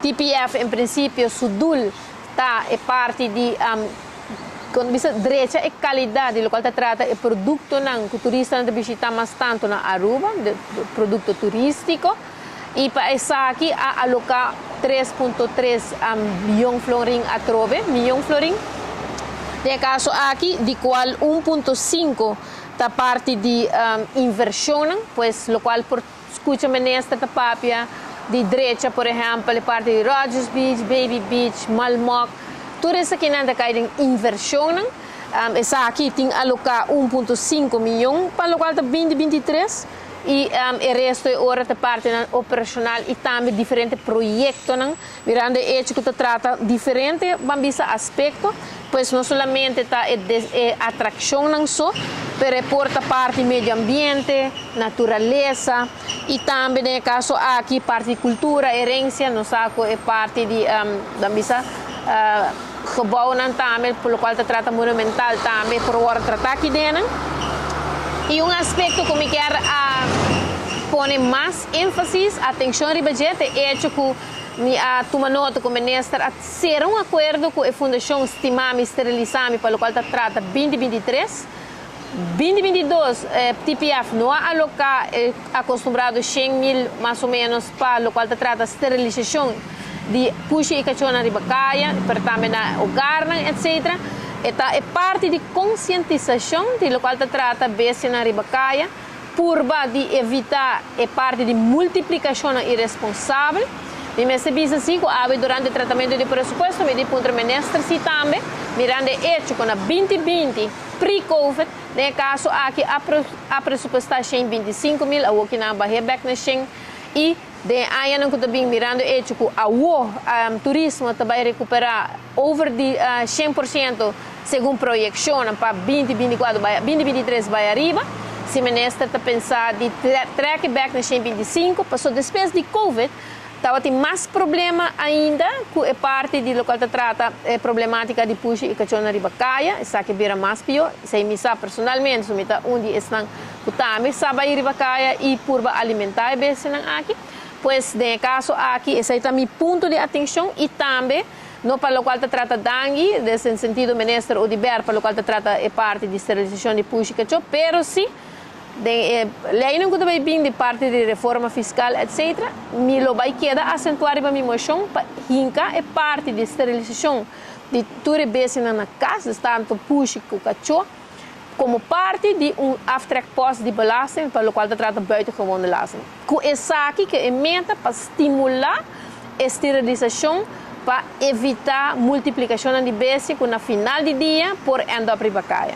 TPF en prinsipio su doel ta e parti di kon bisa drecha e kalidat di lokual ta trata e produktonan ku turistanan ta bishitá mas tantu na Aruba, de produkto turístiko, i pa esaki a aloká 3.3 bion florin atrobe, miyon florin. Den e kaso aki, di kual 1.5 ta parti di invershonnan, pues lokual por skucha minister ta papia di drecha, por ehèmpel, e parti di Rogers Beach, Baby Beach, Malmok, tur esakinan ta kai den invershonnan. Esaki tin aloká 1.5 miyon pa lokual ta 2023 i e resto e ora ta partinan operashonal i tambe diferente proyektonan, mirando e echo ku ta trata diferente, ban bisa, aspekto, pues no solamente ta e atrakshonnan so, pero e por ta parti medio ambiente, naturalesa i tambe den e kaso aki parti di kultura, herensia, nos sa ku e parti di, ban bisa, gebouwnan tambe, por lokual ta trata monumental tambe por wòrdu tratá aki den. I un aspekto ku mi kier a pone mas énfasis, atenshon riba dje, ta e echo ku mi a tuma nota ku minister a sera un akuerdo ku e fundashon Stimami Sterilisami pa lokual ta trata 2023. 2022 TPF no a aloká e akostumbrado 100 mil mas o ménos pa lokual ta trata sterilisashon di pushi i kachónan riba kaya, pero tambe na hogarnan, etc. E ta e parti di konsientisashon di lokual ta trata bestianan riba kaya, purba di evitá e parti di multiplikashon iresponsabel. Mi mester bisa si ku awe durante tratamentu di presupuesto, mi di puntra minister si tambe, mirando e echo ku na 2020, pre-COVID, den kaso aki a presupuestá 125 mil, awor ku nan a baha bèk na 100 i den añanan ku tambe mirando echo ku awo turismo tambe a rekuperá over di 100% segun proyekshon pa 2024, 2023 bai ariba. Si minister ta pensa di trek back na 125, paso despues di COVID, tabatin mas problema ainda ku e parti di lokual ta trata e problemátika di pushi i kachó riba kaya, esaki a bira mas pió. Esei mi sa personalmente, mi ta un di esnan ku tambe sa bai riba kaya i purba alimentá e bestianan aki. Pues den kaso aki, esei ta mi punto di atenshon i tambe no pa lokual ta trata dangui, den sentido minister Oduber, pa lokual ta trata e parti di sterilisashon di pushi kachó, pero si den leinan ku tambe bin di parti di reforma fiskal, etc. Mi lo bai keda asentuá riba mi moshon pa hinka e parti di sterilisashon di tur bestianan na kas, tantu pushi ku kachó, komo parti di un aftrekpost di belasting, pa lokual ta trata buitengewoon belasting. Ku esaki ku e meta pa stimulá e sterilisashon pa evitá multiplikashon di bestia ku na final di dia por end up riba kaya.